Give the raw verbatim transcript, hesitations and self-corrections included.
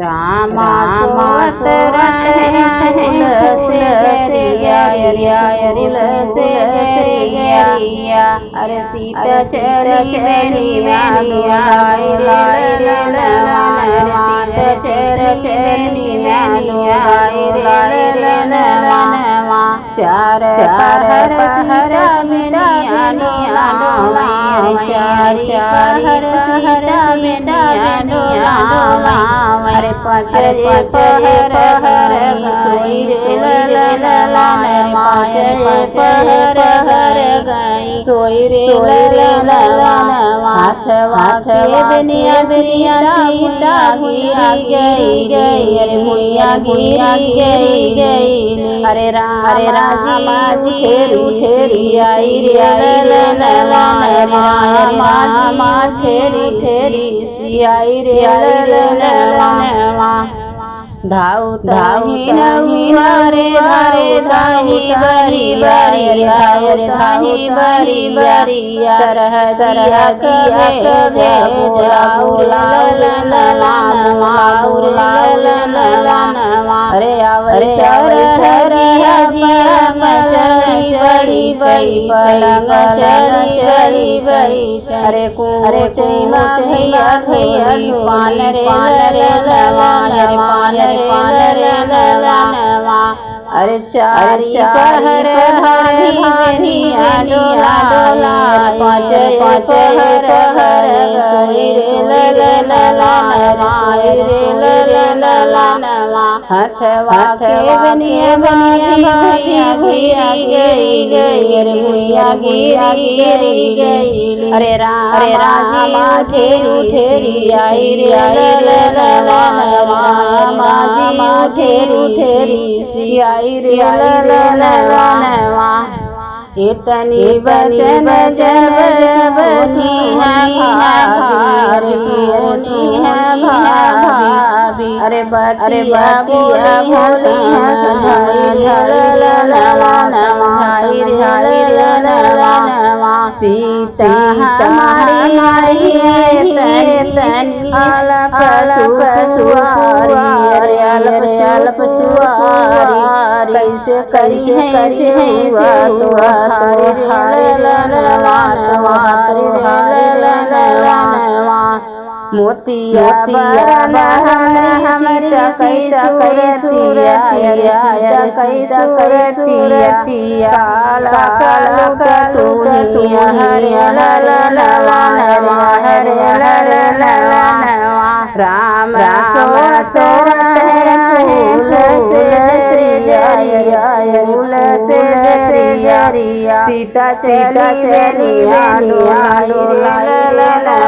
रामा सोवत रहे फूल से जरिया, फूल से जरिया। अरे सीता चली बनिया डोलाई रे ललनवा, अरे सीता चली बनिया डोलाई रे ललनवा। चार पहर पहर सीता बनिया डोलावे, चार पहर सीता बनिया डोलावे। अरे पाँच पहर पहर सोई रे ललनवा, अरे पाँच पहर पहर सोई रे ललनवा। हाथवा के बनिया सीता भुइया गिरी गई, अरे भुइया गिरी गई। अरे रामा जी उठेरी उठेरी आई रे ललनवा, अरे रामा जी उठेरी उठेरी सियाई रे ललनवा। धाऊ धाऊ नौआ रे धाऊ धाही बरिया रे, धाऊ धाही बरिया। सरहदिया कहे जाबो लाल ललनवा, लाल ललनवा। अरे आवे सरहदिया पलंग चढ़ी बई, पलंग चढ़ी बई। अरे कोचे मा भैया भैया पान रे ललनवा, अरे पान रे पान रे ललनवा। अरे चारी पहर भाभी बनिया डोला, अरे पाँच पहर पहर सोई रे ललनवा, सोई रे ललनवा। हथवा के बनिया बनिया भैया गिरी गई, अरे भैया गिरी गई। अरे रामा जी उठेरी उठेरी आई रे ललनवा, रामा जी उठेरी उठेरी सियाई रे ललनवा। इतनी बचन जब सुनी है भाभी, अरे सुनी है भाभी। अरे बतिया बोली है समझाई रे ललनवा, समझाई रे ललनवा। सीता हमारी नहीं है तनी अलप सुख सुआरी, अरे अलप सुआरी। कैसे करी है सेवा तोहारी रे ललनवा, तोहारी रे ललनवा। मोतिया बरन हमरी सीता कई सूरतिया, अरे सीता कई सूरतिया। काला काला कटुनिया हरे ललनवा, हरे ललनवा। राम सोवत सोवत फूल से जरिया, फूल से जरिया। सीता चली बनिया डोलाई रे ललनवा,